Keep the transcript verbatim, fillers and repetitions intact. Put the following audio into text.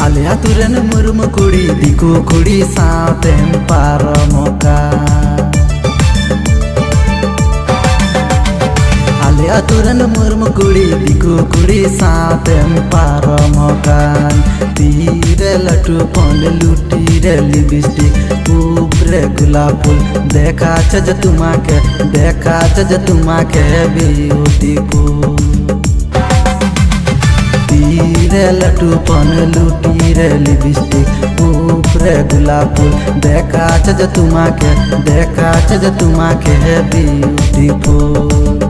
ᱟᱞᱮ ᱟᱹᱛᱩ ᱨᱮᱱ ᱢᱩᱨᱢᱩ ᱠᱩᱲᱤ ᱫᱤᱠᱩ ᱠᱩᱲᱤ ᱥᱟᱶᱛᱮᱢ ᱯᱟᱨᱚᱢᱚᱜ ᱠᱟᱱ᱾ ᱟᱞᱮ ᱟᱹᱛᱩ ᱨᱮᱱ ᱢᱩᱨᱢᱩ ᱠᱩᱲᱤ ᱫᱤᱠᱩ ᱠᱩᱲᱤ ᱥᱟᱶᱛᱮᱢ ᱯᱟᱨᱚᱢᱚᱜ ᱠᱟᱱ᱾ ᱛᱤᱨᱮ ᱞᱟᱹᱴᱩ ᱯᱚᱱ, ᱞᱩᱴᱤ ᱨᱮ ᱞᱤᱯᱥᱴᱤᱠ, ᱩᱵ ᱨᱮ ᱜᱩᱞᱟᱯ ᱯᱷᱩᱞ, ᱫᱮᱠᱷᱟ ᱪᱟᱡ ᱛᱩᱢᱟᱠᱮ, ᱫᱮᱠᱷᱟ ᱪᱟᱡ ᱛᱩᱢᱟᱠᱮ ᱵᱤᱭᱩᱴᱤᱯᱷᱩᱞ᱾ ᱛᱤᱨᱮ ᱞᱟᱹᱴᱩ ᱯᱚᱱ, ᱞᱩᱴᱤ ᱨᱮ ᱞᱤᱯᱥᱴᱤᱠ, ᱩᱵ ᱨᱮ ᱜᱩᱞᱟᱯ ᱯᱷᱩᱞ, ᱫᱮᱠᱷᱟ ᱪᱟᱡ ᱛᱩᱢᱟᱠᱮ, ᱫᱮᱠᱷᱟ ᱪᱟᱡ ᱛᱩᱢᱟᱠᱮ ᱵᱤᱭᱩᱴᱤᱯᱷᱩᱞ᱾